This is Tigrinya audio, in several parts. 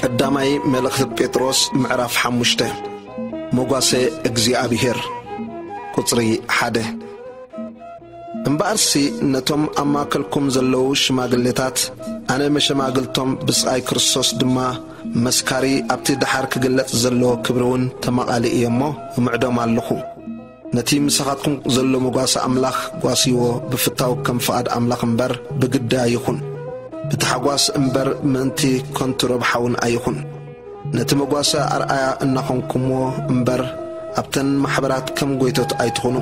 ቀዳማይ መልእኽቲ ጴጥሮስ ምዕራፍ ሓሙሽተ። መጓሰ እግዚኣብሔር። ቁጽሪ ሓደ። እምበኣርሲ ነቶም ኣብ ማእከልኩም ዘለዉ ሽማግሌታት፣ ኣነ መሸማግልቶም ብስቓይ ክርስቶስ ድማ መስካሪ ኣብቲ ደሓር ክግለጽ ዘለዎ ክብሪ እውን ተማቓሊ እየ እሞ እምዕዶም ኣለኹ። ነቲ ምሳኻትኩም ዘሎ መጓሰ ኣምላኽ ጓስይዎ፣ ብፍታው ከም ፍቓድ ኣምላኽ እምበር ብግዲ ኣይኹን። ብታሕጓስ እምበር ምእንቲ ከንቱ ረብሓ እውን ኣይኹን። ነቲ መጓሰ ኣርኣያ እናኾንኩምዎ እምበር ኣብተን ማሕበራት ከም ጎይቶት ኣይትኹኑ።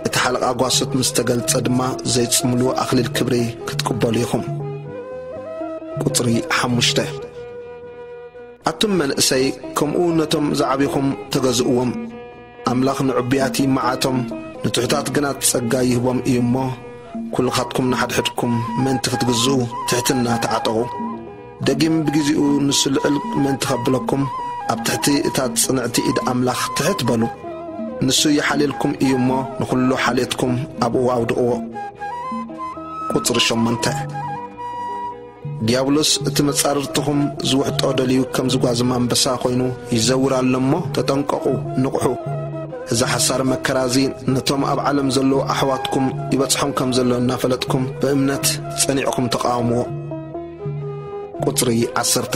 እቲ ሓለቓ ጓሶት ምስ ተገልጸ ድማ ዘይጽምሉ ኣኽሊል ክብሪ ክትቅበሉ ኢኹም። ቁጽሪ ሓሙሽተ። ኣቱም መንእሰይ ከምኡ ነቶም ዝዓቢኹም ተገዝእዎም። ኣምላኽ ንዕቡያት ይመዓቶም፣ ንትሑታት ግና ጸጋ ይህቦም እዩ እሞ፣ ኩልኻትኩም ንሓድሕድኩም ምእንቲ ክትግዝኡ ትሕትና ተዓጠቑ። ደጊም ብግዜኡ ንሱ ልዕል ምእንቲ ኸብለኩም፣ ኣብ ትሕቲ እታ ጽንዕቲ ኢድ ኣምላኽ ትሕት በሉ። ንሱ ይሓልየልኩም እዩ እሞ፣ ንኹሉ ሓልየትኩም ኣብኡ ኣውድቕዎ። ቁጽሪ ሸሞንተ። ዲያብሎስ እቲ መጻርርትኹም ዝውሕጦ ደልዩ ከም ዝጓዝም ኣንበሳ ኮይኑ ይዘውር ኣሎ እሞ ተጠንቀቑ፣ ንቕሑ። እዚ ሓሳር መከራ እዚ ነቶም ኣብ ዓለም ዘለዉ ኣሕዋትኩም ይበጽሖም ከም ዘሎ እናፈለጥኩም ብእምነት ጸኒዕኩም ተቓወምዎ። ቁጽሪ ዓሰርተ።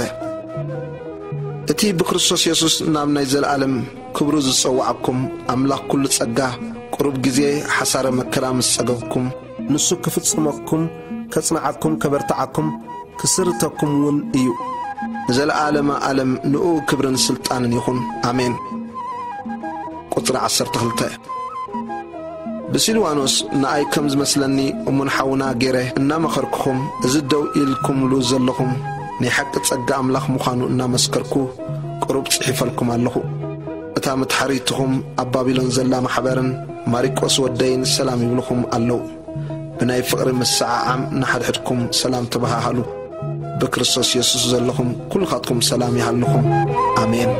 እቲ ብክርስቶስ የሱስ ናብ ናይ ዘለኣለም ክብሩ ዝጸውዓኩም ኣምላኽ ኩሉ ጸጋ ቁሩብ ግዜ ሓሳረ መከራ ምስ ጸገብኩም ንሱ ክፍጽመኩም፣ ከጽንዓኩም፣ ከበርትዓኩም፣ ክስርተኩም እውን እዩ። ንዘለኣለመ ኣለም ንኡ ክብርን ስልጣንን ይኹን። ኣሜን። ቁጽሪ ዓሰርተ ክልተ። ብሲልዋኖስ ንኣይ ከም ዝመስለኒ እሙን ሓውና ገይረ እናመኸርኩኹም፣ እዚ ደው ኢልኩምሉ ዘለኹም ናይ ሓቂ ጸጋ ኣምላኽ ምዃኑ እናመስከርኩ፣ ቅሩብ ጽሒፈልኩም ኣለኹ። እታ መትሓሪትኹም ኣብ ባቢሎን ዘላ ማሕበርን ማሪቆስ ወደይን ሰላም ይብልኹም ኣለዉ። ብናይ ፍቕሪ ምስዓዓም ንሓድሕድኩም ሰላም ተበሃሃሉ። ብክርስቶስ የሱስ ዘለኹም ኩልኻትኩም ሰላም ይሃልኹም። ኣሜን።